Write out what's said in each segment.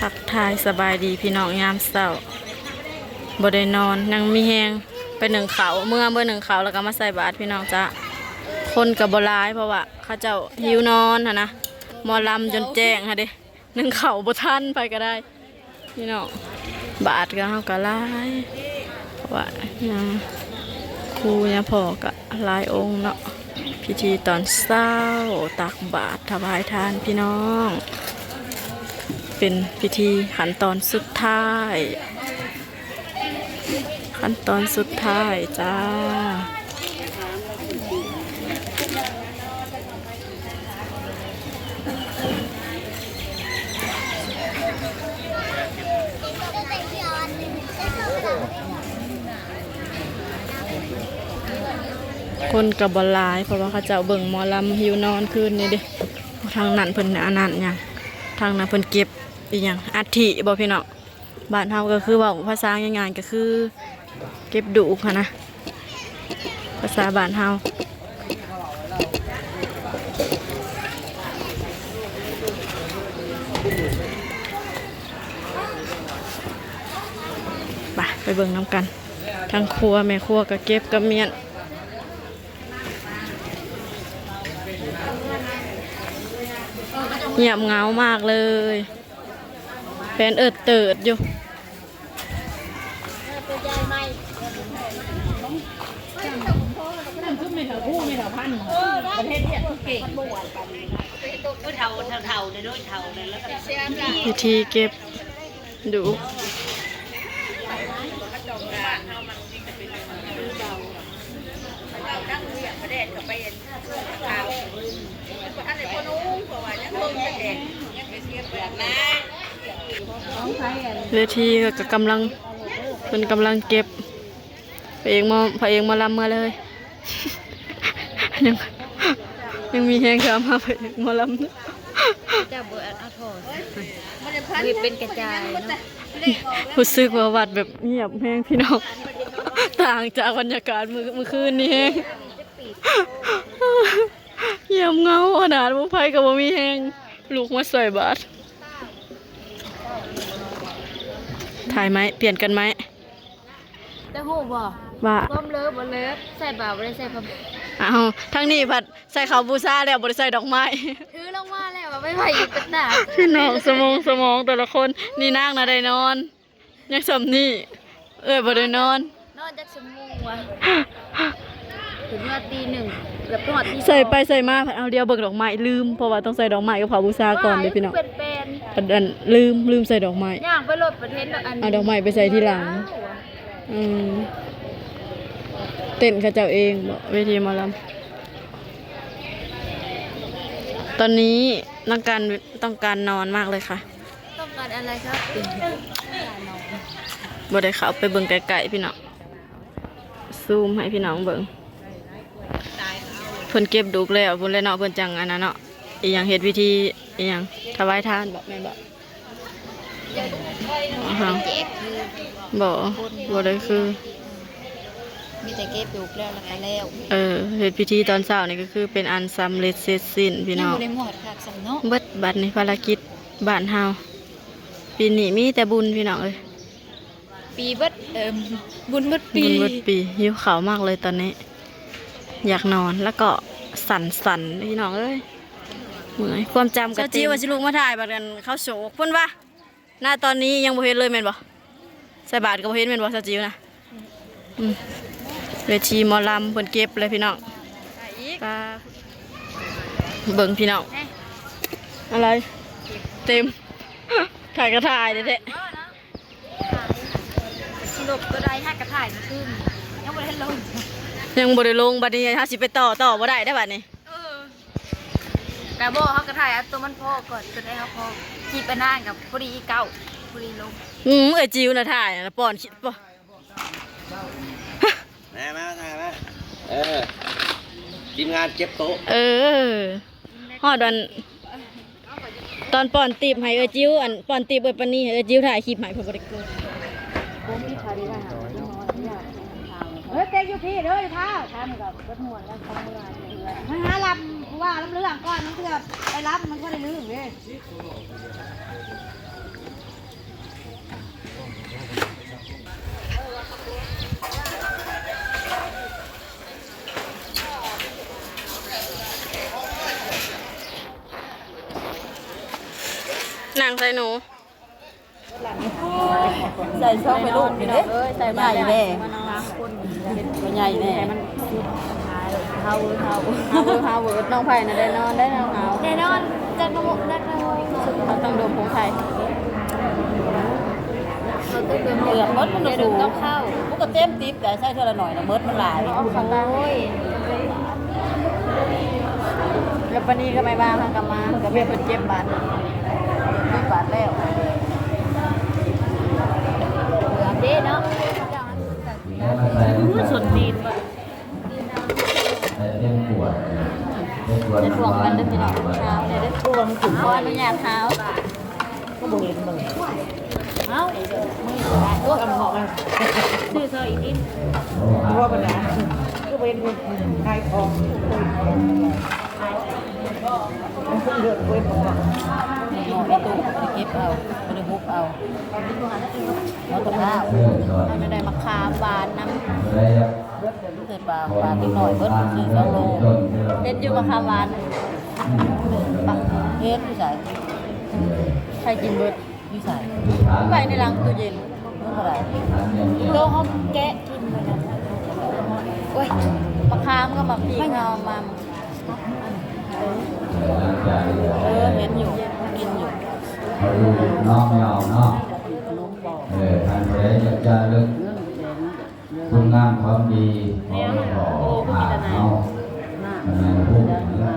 ທັກທາຍສະບາຍດີພີ່ນ້ອງຍາມເຊົ້າ. ບໍ່ໄດ້ນອນ ຍັງມີແຮງໄປໜຶ້ງເຂົ້າ ເມືອ ເມືອໜຶ້ງເຂົ້າ ແລ້ວກໍມາໃສ່ບາດພີ່ນ້ອງຈ້າ. ຄົນກໍບໍ່ຫຼາຍ ເພາະວ່າເຂົາເຈົ້າຫິວນອນຫັ້ນນະ ໝໍລຳຈົນແຈ້ງຫັ້ນເດ້. ໜຶ້ງເຂົ້າບໍ່ທັນໃຜກໍໄດ້ພີ່ນ້ອງ. ບາດກໍເຮົາກໍຫຼາຍ ເພາະວ່າຍາຄູຍາພໍ່ກໍຫຼາຍອົງເນາະ. ພິທີຕອນເຊົ້າ ຕັກບາດຖວາຍທານພີ່ນ້ອງ ເປັນພິທີຂັ້ນຕອນສຸດທ້າຍ. ຂັ້ນຕອນສຸດທ້າຍຈ້າ. ຄົນກໍບໍ່ຫຼາຍ ເພາະວ່າເຂົາເຈົ້າເບິ່ງໝໍລຳຫິວນອນຄືນນີ້ເດ້. ທາງນັ້ນເພິ່ນອັນນັ້ນຫຍັງ ທາງນັ້ນເພິ່ນເກັບອີ່ຫຍັງ ອັດຖິບໍພີ່ນ້ອງ. ບ້ານເຮົາກໍຄືເວົ້າພາສາງ່າຍໆ ກໍຄືເກັບດູກຫັ້ນນະ ພາສາບ້ານເຮົາ. ໄປ ໄປເບິ່ງນຳກັນ ທາງຄົວ ແມ່ຄົວກໍເກັບກະມ້ຽນ. ງຽບເຫງົາມາກເລີຍ. ແຟນເອີດເຕີດຢູ່. ວິທີເກັບ ເວທີກໍກຳລັງ ເພິ່ນກຳລັງເກັບ ພະເອກໝໍ ພະເອກໝໍລຳເມືອເລີຍ. ຍັງ ຍັງມີແຮງເທື່ອມາ ພະເອກໝໍລຳ. ເຈົ້າບໍ່ອັດເອົາຖອນ ເຮັດເປັນກະຈາຍເນາະ. ຮູ້ສຶກວ່າວັດແບບງຽບແຮງພີ່ນ້ອງ ຕ່າງຈາກບັນຍາກາດມື້ ມື້ຄືນນີ້ແຮງ. ງຽບເຫງົາຂະໜາດ ບໍ່ ໃຜກໍບໍ່ມີແຮງລຸກມາໃສ່ບາດ. ຖ່າຍໄໝ ປ່ຽນກັນໄໝ. ເຈົ້າຮູ້ບໍ່ ວ່າຄວາມເລີບບໍ່ເລີບ ໃສ່ບາດບໍ່ໄດ້ໃສ່ຜ້າ. ອ້າວ ທາງນີ້ພັດໃສ່ເຂົ້າບູຊາແລ້ວ ບໍ່ໄດ້ໃສ່ດອກໄມ້. ຖືລົງມາແລ້ວ ວ່າໄປໄຫວ້ອີກເປັນຕາ. ພີ່ນ້ອງ ສະໝອງ ສະໝອງແຕ່ລະຄົນ. ນີ້ນາງນະໄດ້ນອນ ຍັງສ່ຳນີ້ ເອື້ອຍບໍ່ໄດ້ນອນ. ນອນຈັກຊົ່ວໂມງວະ? ເຖິງເມື່ອຕີໜຶ່ງ ເກືອບຮອດຕີສອງ. ໃສ່ໄປໃສ່ມາ ເອົາດຽວເບິ່ງດອກໄມ້ ລືມ ເພາະວ່າຕ້ອງໃສ່ດອກໄມ້ກັບເຂົ້າບູຊາກ່ອນເດ້ພີ່ນ້ອງ. ເປັນແປນ ອັນ ລືມ ລືມໃສ່ດອກໄມ້. ຍ່າງໄປລົດປະເທດ ອັນ ເອົາດອກໄມ້ໄປໃສ່ທີຫຼັງ. ອືມ ເຕັ້ນເຂົາເຈົ້າເອງບໍ ເວທີໝໍລຳ? ຕອນນີ້ຕ້ອງການ ຕ້ອງການນອນມາກເລີຍຄ່ະ. ຕ້ອງການອະໄລຄັບ? ບໍ່ໄດ້ເຂົ້າໄປເບິ່ງໃກ້ໆ ພີ່ນ້ອງ ຊູມໃຫ້ພີ່ນ້ອງເບິ່ງ. ເພິ່ນເກັບດູກແລ້ວພຸ້ນແຫຼະເນາະ ເພິ່ນຈັ່ງອັນນັ້ນເນາະ ອີ່ຫຍັງ ເຮັດພິທີອີ່ຫຍັງ ຖວາຍທານບໍ ແມ່ນບໍ? ແຈກຄື ບໍ່ ບໍ່ໄດ້ຄື ມີແຕ່ເກັບດູກແລ້ວ ແລ້ວກໍແລ້ວ. ເອີ ເຮັດພິທີຕອນເຊົ້ານີ້ກໍຄືເປັນອັນສຳເລັດເສັດສິ້ນພີ່ນ້ອງ. ຍັງບໍ່ໄດ້ໝົດຄັກຊ້ຳເນາະ. ເບິດບັດນີ້ພາລະກິດບ້ານເຮົາ ປີນີ້ມີແຕ່ບຸນພີ່ນ້ອງເອີຍ. ປີເບິດ ເອີ ບຸນເບິດປີ ບຸນເບິດປີ. ຫິວເຂົ້າມາກເລີຍຕອນນີ້ ຢາກນອນ ແລ້ວກໍສັ່ນໆ ພີ່ນ້ອງເອີຍ ເມື່ອຍ ຄວາມຈຳກໍເຕັມ. ວ່າຊິລຸກມາຖ່າຍ ບັດນັ້ນເຂົາໂສກພຸ້ນວ່າ ນະ ຕອນນີ້ຍັງບໍ່ເຫັນເລີຍແມ່ນບໍ່? ໃສ່ບາດກໍບໍ່ເຫັນແມ່ນບໍ່ ສາວຈິວນະ? ອືມ ເວທີໝໍລຳເພິ່ນເກັບແລ້ວພີ່ນ້ອງ. ເບິ່ງພີ່ນ້ອງ ອະໄລ ເຕັມ ຖ່າຍກໍຖ່າຍແທ້ໆ. ຊິຫຼົບຕົວໃດ ຫາກະຖ່າຍຄືນ ຍັງບໍ່ໄດ້ລົງ ຍັງບໍ່ໄດ້ລົງ. ບັດນີ້ເຮົາຊິໄປຕໍ່ ຕໍ່ບໍ່ໄດ້ເດ້ບັດນີ້. ເອີ ກະບໍ່ ເຮົາກະຖ່າຍເອົາຕົວມັນພໍກ່ອນ ຕົວໃດເຮົາພໍ ຄລິບອັນນັ້ນກະພໍດີເກົ້າ ພໍດີລົງ. ອືມ ເອື້ອຍຈິວນະຖ່າຍນະ ປ້ອນຄລິບ ປ້ອນ ມາ ມາ ຖ່າຍມາ. ເອີ ທີມງານເກັບໂຕະ ເອີ ຮອດອັນ ຕອນປ້ອນຕິບໃຫ້ເອື້ອຍຈິວ ອັນ ປ້ອນຕິບເອື້ອຍປານີ ໃຫ້ເອື້ອຍຈິວຖ່າຍຄລິບໃຫ້ ເພິ່ນບໍ່ໄດ້ເກີດ. ເອີ ເຕັກຢູ່ພີ້ເດີ ຢູ່ທ້າວ ທຳກໍເບິດມ່ວນແລ້ວ ເຂົ້າເມືອ ຫາລຳ ຜູ້ວ່າລຳເລື່ອງກ່ອນ ມັນເທື່ອໄປລຳ ມັນກໍໄດ້ລືມເດ້. ນັ່ງໃສ່ໜູ. ໃສ່ຊອງໄປລູກນີ້ເດ້ ໃຫຍ່ແດ່ ໃຫຍ່ແດ່. ເຮົາເອີ ເຮົາເອີ ເຮົາເອີ ນ້ອງໄຜ່ນະໄດ້ນອນ ໄດ້ນອນເຮົາ ແນ່ນອນ ຈັກນະໂມ ຈັກນະໂມ ເຮົາຕ້ອງດົມຂອງໄຜ່ ເຮົາຕ້ອງດົມ ເກືອບໝົດ ມັນ ຢ່າດົມກັບເຂົ້າ ມັນກໍເຕັມຕິບໄດ້ ໃສ່ເທື່ອລະໜ້ອຍນະ ໝົດມັນຫຼາຍ ເອົາເຂົ້າຕາ ໂອ້ຍ. ແລ້ວປານນີ້ກໍໄມ່ວ່າ ເຮົາກໍມາ ກໍເປັນຄົນເກັບບາດ ເກັບບາດແລ້ວ ເດ້ເນາະ ໂອ້ຍ ສົນຕີນ ໃສ່ເຕັມຂວດ ເປັນຂວດ ເປັນຂວດ ນ້ຳຫວານ ກັນເດີ້ພີ່ນ້ອງ ເອົາເດີ້ ຂອອະນຸຍາດເຮົາ ກໍບໍ່ເຫັນເບິ່ງ ເອົ້າ ມື ໂອ້ຍ ເອົາອອກມາ ຊື້ເຂົ້າອີກຕິ ບໍ່ປານໃດ ຄືບໍ່ເຫັນຄົນຂາຍຂອງ ເນາະ ໃນຕູ້ເກັບເອົາ ບໍ່ໄດ້ຮຸບເອົາ ເອົາແຕ່ພ້າວ ເອົາແນວໃດ ໝາກຂາມຫວານນຳ ເກີດວ່າ ປາກເດັກນ້ອຍເບິດ ຊື້ສອງໂລ ເຮັດຢູ່ບໍ່ຄະຫວານ ເຮັດຢູ່ໃສ ໃຜກິນເບິດ ຢູ່ໃສ ໄວ້ໃນຫຼັງຕູ້ເຢັນ ເທົ່າໃດ ໂຕເຮົາແກະກິນ ໂອ້ຍ ບັກຂາມກັບບັກພີກເຮົາມາ ເອີ ເຫັນຢູ່ ກິນຢູ່ ເອົາຢູ່ນ້ອງແມວເນາະ ເອີ ທ່ານຜູ້ໃດຢາກຈາລຶກ ຄຸນງາມຄວາມດີຂອງພໍ່ອາເຮົາ ອັນນັ້ນຮູ້ແລ້ວ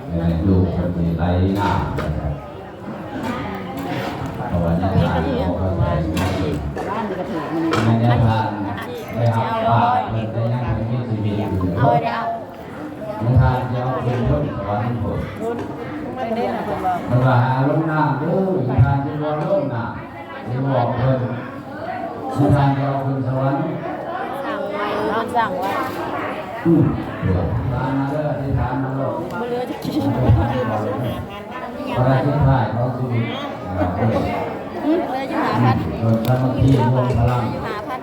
ໃຫ້ລູກເພິ່ນໄດ້ໄຫຼນາມ ເພາະວ່າຍາທ່ານບໍ່ເຂົ້າໃຈ ແມ່ນຍາທ່ານໄດ້ຮັບປາກເພິ່ນໄດ້ຍັງມີຊີວິດຢູ່ ຍາທ່ານຈະເອົາຂຶ້ນເທິງສະຫວັນພຸ້ນ ເພິ່ນວ່າ ໃຫ້ເອົາລົງນ້ຳເດີ້ ຍາທ່ານຈະບໍ່ລົງນ້ຳ ຊິບອກເພິ່ນ ຍາທ່ານຈະເອົາຂຶ້ນສະຫວັນ ສັ່ງໄວ້ເນາະ ສັ່ງໄວ້ ອືມ ສາທຸເດີ ອະທິຖານນະລູກ ບໍ່ເຫຼືອຈັກກີບ ພາລະສຸດທ້າຍຂອງຊີວິດ ອືມ ເຫຼືອຢູ່ຫ້າພັນ ເອີ ສາມັກຄີລວມພະລັງ ເຫຼືອຢູ່ຫ້າພັນ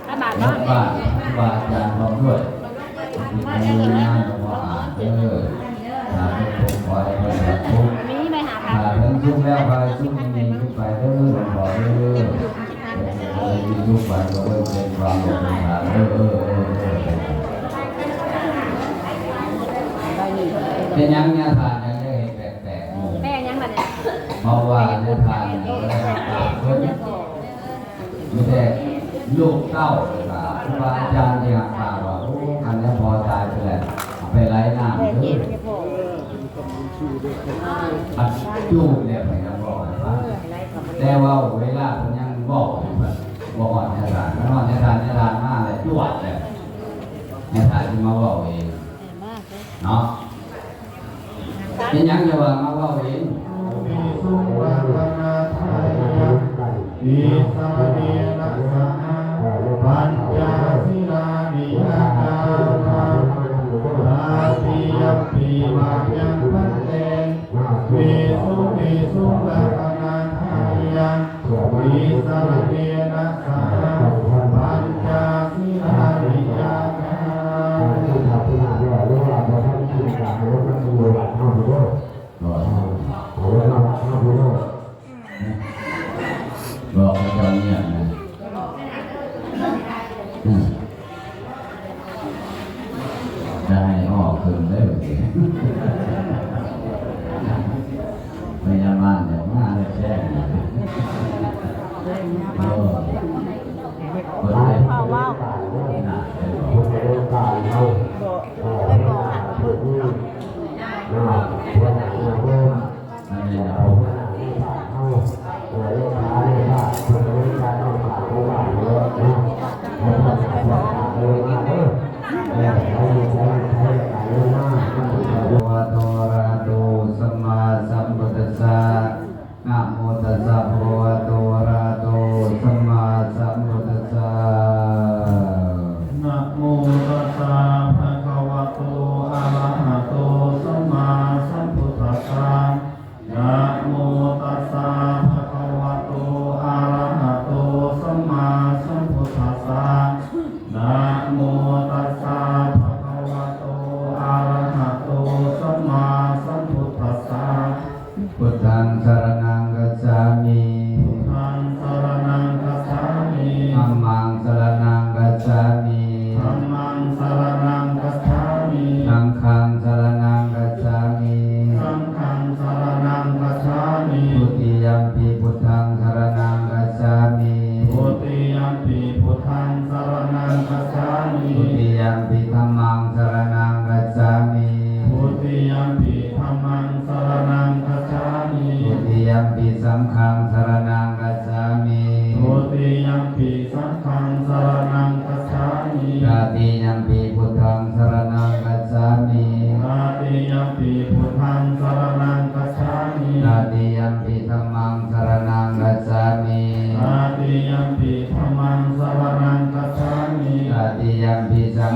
ຫ້າບາດເນາະ ບ້ານ ຄູບາອາຈານພ້ອມດ້ວຍ ທີມງານຫຼວງພໍ່ອາດເດີ ຖ້າເພິ່ນທຸກ ຂໍໃຫ້ເພິ່ນເປັນສຸກ ມີໄວ້ຫ້າພັນ ຖ້າເພິ່ນສຸກແລ້ວ ຂໍໃຫ້ສຸກຍິ່ງຂຶ້ນໄປເດີ ຫຼວງພໍ່ເດີ ເພິ່ນຈະໄດ້ມີສຸກໄປ ກໍເບິ່ງເປັນຄວາມໂລກສົງສານເດີ ເອີ ເອີ ເອີ ເປັນຫຍັງຍາທ່ານຍັງໄດ້ເຮັດແປກໆຢູ່ ແປກຫຍັງບັດນີ້ ເພາະວ່າຍາທ່ານຍັງບໍ່ໄດ້ຮັບປາກເພິ່ນ ມີແຕ່ລູກເຕົ້າ ແລ້ວກໍຄູບາອາຈານທີ່ຮັກສາວ່າ ໂອ້ ຄັນແມ່ນພໍ່ຕາຍໄປແລ້ວ ເອົາໄປໄຫຼນ້ຳເດີ ອັນຈູບແລ້ວໄປນຳບໍ່ໃຫ້ຟັງ ແຕ່ເວົ້າເວລາເພິ່ນຍັງເວົ້າຢູ່ ບໍ່ຮອດຍາທ່ານ ຄັນຮອດຍາທ່ານ ຍາທ່ານມາແລ້ວ ຈວດແລ້ວ ຍາທ່ານຊິມາເວົ້າເອງເນາະ. ເປັນຫຍັງຈະວ່າມາເວົ້າເອງ? ສຸວິສຸງລັກຂະນາທາຍັງ ທີສະລະເນນະສະຫະ ປັນຈະສີລານິຍາຈາມະ ຕະຕິຍມປີມາຍັງພັນເຕ ວິສຸງວິສຸງລັກຂະນາທາຍັງ ທີສະລະເນນະສະຫະ ປັນຈະສີລານິຍາຈາມະ ບອກເຂົາເຈົ້າເງຍບນະ ອືມ ຈະໃຫ້ອອກຂຶ້ນເດ້ ພະຍາບານຢາກມາແທ້ ເອີ ເພິ່ນໄດ້ ເຂົາເວົ້າ ນະ ເພິ່ນໄດ້ບອກ ເພິ່ນໄດ້ບອກ ເອີ ເພິ່ນໄດ້ບອກ ອັນນີ້ນະ ເຮົາ ພະວະໂຕ ອະລະຫະໂຕ ສຳມາສຳພຸດທັດສະ ນະໂມຕັດສະ ພະວະໂຕ ອະລະຫະໂຕ ສຳມາສຳພຸດທັດສະ ນະໂມຕັດສະ ພະຄະວະໂຕ ອະລະຫະໂຕ ສຳມາສຳພຸດທັດສະ ນະໂມຕັດສະ ພະຄະວະໂຕ ອະລະຫະໂຕ ສຳມາສຳພຸດທັດສະ ນະໂມຕັດສະ ພະຄະວະໂຕ ອະລະຫະໂຕ ສຳມາສຳພຸດທັດສະ ພຸດທັງສະລະນັງຄັດສາ Buddhaṃ saraṇaṃ gacchāmi. Dutiyampi buddhaṃ saraṇaṃ gacchāmi. Dutiyampi dhammaṃ saraṇaṃ gacchāmi. Dutiyampi dhammaṃ saraṇaṃ gacchāmi. Dutiyampi saṅghaṃ saraṇaṃ gacchāmi. Dutiyampi saṅghaṃ saraṇaṃ gacchāmi. Tatiyampi buddhaṃ saraṇaṃ gacchāmi. Tatiyampi buddhaṃ saraṇaṃ gacchāmi. Tatiyampi dhammaṃ saraṇaṃ gacchāmi. Tatiyampi dhammaṃ saraṇaṃ gacchāmi. Tatiyampi saṅ